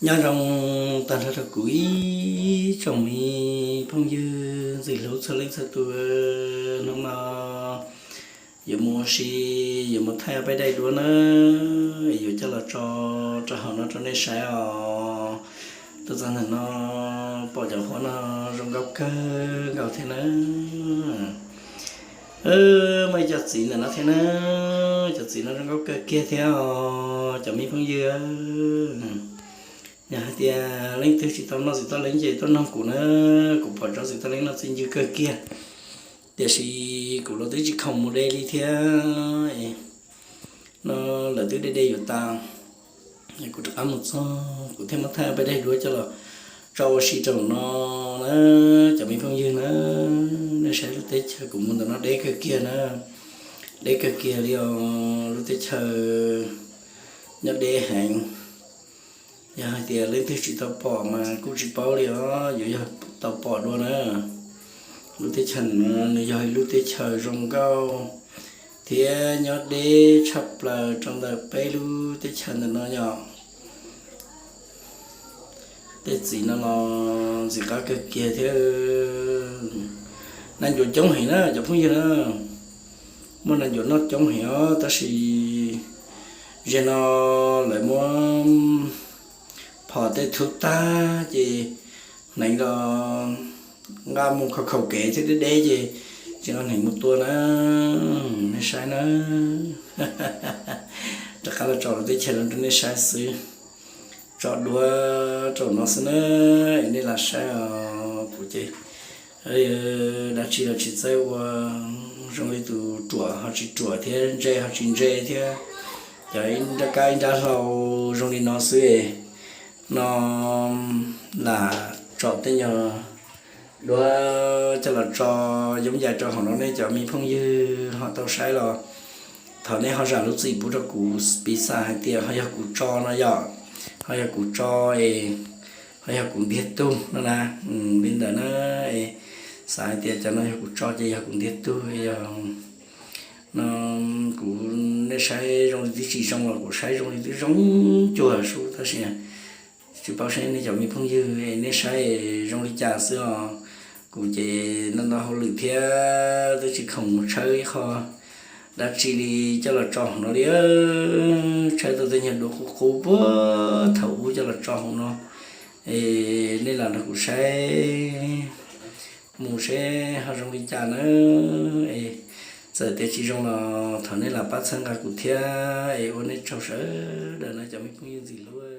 Nyob zoo tag nrho rau kuv ib tsoom me phooj ywg ntxwg hlub txhua leej txhua tus. Hnub no yuav mus ua si, yuav mus thaij peb daim duab na, yuav coj los tso rau hauv no rau nej saib os. Tuaj txog ntawm no pom cov huab no zoo nkauj kawg nkaus thiab na. Muaj ib co txiv ntawm no thiab na, cov txiv no zoo nkauj kawg kiag thiab os cov me phooj ywg. Yog hais tias leej twg tsis tau noj txiv toj leeb ces tuaj noj kuv na, kuv pom tsob txiv toj leeb no txi ncw kawg kiag, tiam sis kuv los twb tsis khoom mus de li thiab. No lawv twb de de yuav tas, kuv rov qab mus txog kuv thiaj muab thaij peb daim duab coj los tso ua si rau no na, cov me phooj ywg na. Nej saib lub teb chaws kuv mus ntawm no deb kawg kiag na, deb kawg kiag li os. Lub teb chaws nyob deb heev. Yog hais tias leej twg tsis tau pom mas kuj tsis paub li os, yuav yog tau pom dua na. Lub teb chaws no nws yog ib lub teb chaws zoo nkauj thiab nyob deb tshaj plaws rau ntawm peb lub teb chaws ntawm no yom. Tej txiv no los ntxim qab kawg kiag thiab. Nas ncuav coob heev na cov phooj ywg na, muaj nas ncuav noj coob heev os, tab sis zaum no lawv muab phom tej thub tag ces hneev los nqa mus khaum khaum kev thiab deb deb ces tsis nqa hneev mus tua na. Nej saib na, rov qab los tso lub teb chaws no rau nej saib xwb, tso duab rau no xwb na, es nej lam saib os. Kuv ces dab tsi los tsis txawj ua, zoo li tus ruam ho tsis ruam thiab ntse ho tsis ntse thiab, cov ib nrab kab ib nrab hlau zoo li no xwb. No lam tso tej nyuag duab coj los tso yoov yais rau hauv no nej cov me phooj ywg ho tau saib los thov nej ho zam lub txim pub rau kuv, piv xam hais tias ho yog kuv tso no yom, ho yog kuv tso es ho yog kuv ntiag tug no na, li ntawd na. Xav hais tias cov no yog kuv tso ces yog kuv ntiag tug, yog no kuv, nej saib zoo li twb tsis zoo los kuv saib zoo li twb zoo cuag sub, tab sis tsis paub saib nej cov me phooj ywg nej saib zoo li cas xwb os. Kuv ces ntau ntau hauj lwm thiab twb tsis khoom mus tshawb ib qho dab tsi li coj los tso hauv no li. Tshawb tau tej nyuag duab qub qub puag thaum ub coj los tso hauv no, es nej lam nrog kuv saib mus seb ho zoo li cas na. Es txawm tias tsis zoo los thov nej lam pab txhawb nqa kuv thiab, es ua nej tsaug sawv daws na cov me phooj ywg ntxim hlub.